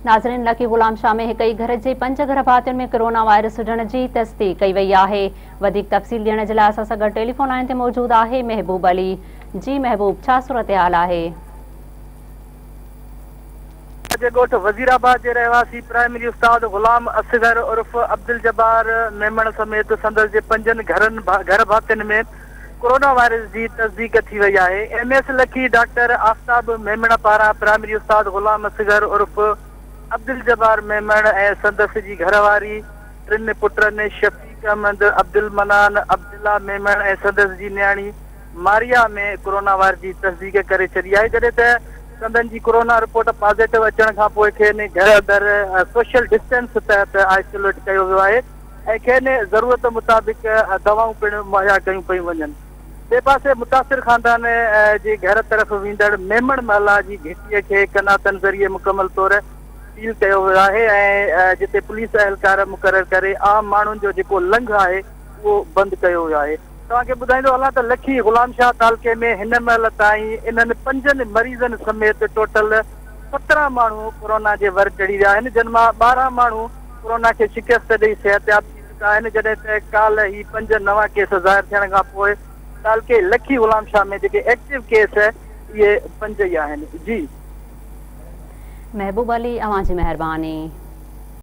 ناظرين لڪي غلام شاهه ۾ هڪ ئي گهر جي پنج گهر ڀاتين ۾ ڪرونا وائرس هجڻ جي تصديق ڪئي وئي آهي وڌيڪ تفصيل ڏيڻ جي لاء اسان سان گڏ ٽيليفون لائين تي موجود آهي محبوب علي جي محبوب ڇا صورتحال آهي. جي ڳوٺ وزير آباد جي رهواسي پرائمري استاد غلام اصغر عرف عبدالجبار ميمڻ سميت سندس جي پنجن گهرن گهر ڀاتين ۾ ڪورونا وائرس جي تصديق ٿي وئي آهي. M S Lakki doctor Aftab Memon پاران پرائمري استاد غلام اصغر عرف عبدالجبار ميمڻ ۽ سندس جي گهر واري، ٽن پٽن شفيق احمد، عبدالمنان، عبدالله ميمڻ ۽ سندس جي نياڻي ماريا ۾ ڪورونا وائرس جي تصديق ڪري ڇڏي آهي جڏهن ته سندن جي ڪورونا رپورٽ پازيٽو اچڻ کانپوء کين گهر اندر سوشل ڊسٽنس تحت آئسوليٽ ڪيو ويو آهي. ۽ کين ضرورت مطابق دوائون پڻ مهيا ڪيون پيون وڃن. ٻئي پاسي متاثر خاندان جي گهر طرف ويندڙ ميمڻ محلا جي گهٽيء کي قناتن ذريعي مڪمل طور سيل ڪيو ويو آهي ۽ جتي پوليس اهلڪار مقرر ڪري عام ماڻهن جو جيڪو لنگهه آهي اهو بند ڪيو ويو آهي. توهان کي ٻڌائيندو هلان ته لکي غلام شاهه تعلقي ۾ هن مهل تائين انهن پنجن مريضن سميت ٽوٽل 17 ماڻهو ڪورونا جي ور چڙهي ويا آهن جن مان 12 ماڻهو ڪورونا کي شڪست ڏئي صحتياب ٿي چڪا آهن جڏهن ته ڪالهه هي پنج نوان ڪيس ظاهر ٿيڻ کان پوء تعلقي لکي غلام شاهه ۾ جيڪي ايڪٽو ڪيس اهي پنج ئي آهن جي. محبوب علي اوهان جي مهرباني.